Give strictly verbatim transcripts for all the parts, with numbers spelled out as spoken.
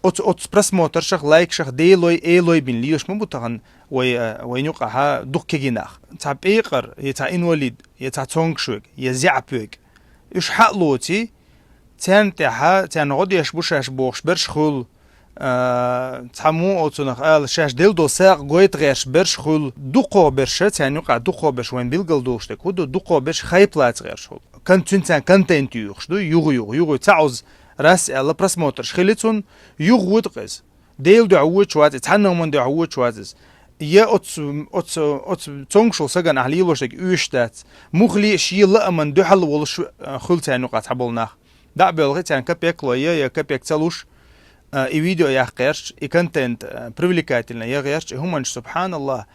оцу, оцу просмотршах, лайкшах Делой, Элой бина лелаш ма бу тахан вай, э, вайна юкъахьа дукха кегий нах. Цхьа пекъар, я цхьа инвалид, я цхьа цомгуш верг, я заьӀап верг. Уьш хьа а лоций, царна тӀехьа, царна гӀо деш бу шаьш бохуш берш хуьлу, а, цхьаммо оцунах ала, шаьш делла долу сагӀа гойта гӀерташ берш хуьлу. Дукхо берш, царна юкъахь дукхо берш вайн билгал долуш дерг хӀун ду, дукхо берш хайп лаца гӀерташ хуьлу. Кон-, цуьнан царна контент юьйхуш ду, югу-югу, югу. Цхьа оз раз аьлла просмотрш хили цунна, югу ву тӀаккха иза. Делан дуьхьа вочу вац иза, цхьанна хӀуманна дуьхьа вочу вац иза. Я оцу, оцу, оцу цомгуш волу сагана ахь лелош дерг оьшуш дац. Муххале а шен лааман дуьхьал волуш, а, хуьлу царна юкъахь цхьаболу нах. ДӀа а боьлхий, царна капек лой я, я капек ца луш, а, и видео яккха гӀерташ, и контент, а, привлекательно я гӀерташ, и хӀуманаш, субханаллахӀ.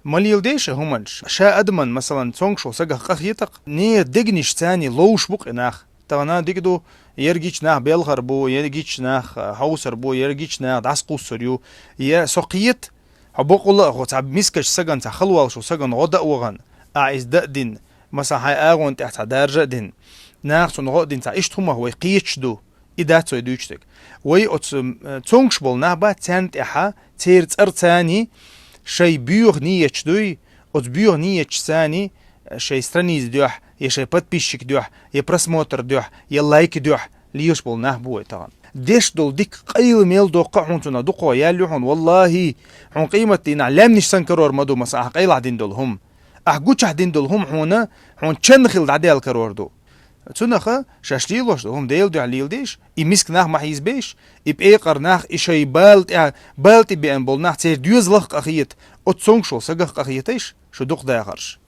Ма леладе ша хӀуманаш. Ша адаман, масалан, цомгуш волу сагах къахетакх, нера дегнаш царний ловш бу-кх и нах. Тахана дика ду, яра гича нах белхар бу, яра гича нах, а, хьовсар бу, яра гича нах дӀасакхуссур ю. Я со кхета, хьо бакъволла а хьо цхьа мискачу сагана, цхьа халвалуш волу сагана гӀо дан а вахана, ахь иза дан а дина, масалан, хьайн агӀонна тӀехь цхьа даржа а дина, наха цунна гӀо а дина, цхьа иштта хӀумах вай кхеташ ду. И дац вай дуьйцуш дерг. Вай оцу, м, цомгуш болу нах бац, царна тӀехьа, церан цӀарца царний шайн боьха ниеташ дуй, оцу боьха ниеташ царний шайн страница дуьхьа, я шайн подписчик дуьхьа, я просмотр дуьхьа, я лайк дуьхьа лелаш болу нах бу вай тахана. Деш долу дика къайла мел доккху а хьуна цунах дукхо ял ю хьуна, валлахӀи, хьуна къематдийнахь лаьмнаш санна карор ма ду, масалан, ахь къайлахь дина долу хӀума. Ахь гучахь дина долу хӀума хьуна, хьуна чан хила дӀадаьлла карор ду. Цунаха шаьш лелош долу хӀума Делан дуьхьа леладеш, и миска нах ма хьийзабеш, и пекъар нах, и шайн бала тӀе, бала тӀе беана болу нах, церан доьзалах а къахета, оцу цомгуш волу сагах а къахеташ, шу дукха дахарш.